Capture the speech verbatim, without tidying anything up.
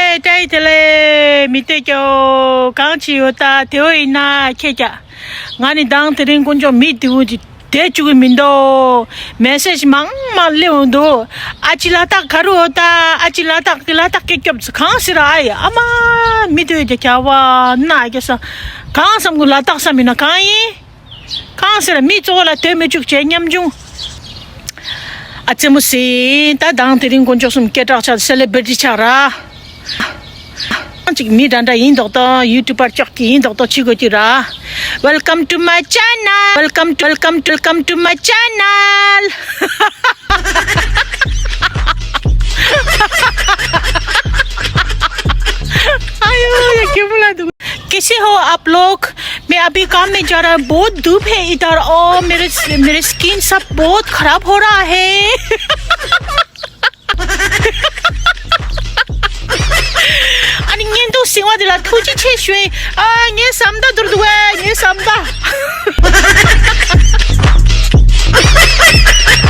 ཨེ་ཏའི་དེ་ལས་མི་དེ་ཀྱོ་གང་ཅི་ཡོད་ད་དེ་འོ་ཡིན་ན་ཁྱེད་ཀྱ། ང་ནི་དང་དེ་རིང་དཀོན་མཆོག་མི་དེའུ་ཅིག་དེ་བཅུག་གི་མི་འདུག་མེ་སེཇ་མང་མང་སླེབས་འོང་འདུག་ཨ་ཅི་ལ་དྭགས་ག་རུ་འོ་ད། ཨ་ཅི་ལ་དྭགས་ཀྱི་ལ་དྭགས་སྐད་སྐྱོབ་ཚུ་གང་ཟེར་ཨ་ཡ། ཨ་མ་མི་དེའུ་ཀྱ་ཀྱ་བ་ན་ཀྱ་ས་གང་བསམ་གི་ལ་དྭགས་ས་མི་ན་གང་ཡིན། གང་ཟེར་མི་གཙོ་བོ་ལ་དེ་མི་བཅུག་ཅེས་ཉམ་ཆུང་། ཨ་ཙེ་མོ་སི་ད་དང་དེ་རིང་དཀོན་མཆོག་གསུམ་སྐད་གྲགས་ཆགས་སེ་ལེ་བི་རི་ཊི་ཆགས་ར། ཅིག་མི་འདྲ་འདྲ་ཡིན་མདོག་མདོག་ཡུ་ཊུབ་པར་ཅོག་གི་ཡིན་མདོག་མདོག་བྱེད་དགོས་ཀྱི་ར། Welcome to my channel. Welcome to welcome to welcome to my channel. आयो, ये क्यों बुला दूँ? कैसे हो आप लोग? मैं अभी काम में जा रहा हूँ। बहुत धूप है इधर। ओ, मेरे मेरे स्किन सब बहुत खराब हो रहा है। अनि ཉན་འདུག་སེ་བ་དེ་ལ་ཐུགས་རྗེ་ཆེ་ཞུ། ཨ་ངས་བསམ་ད་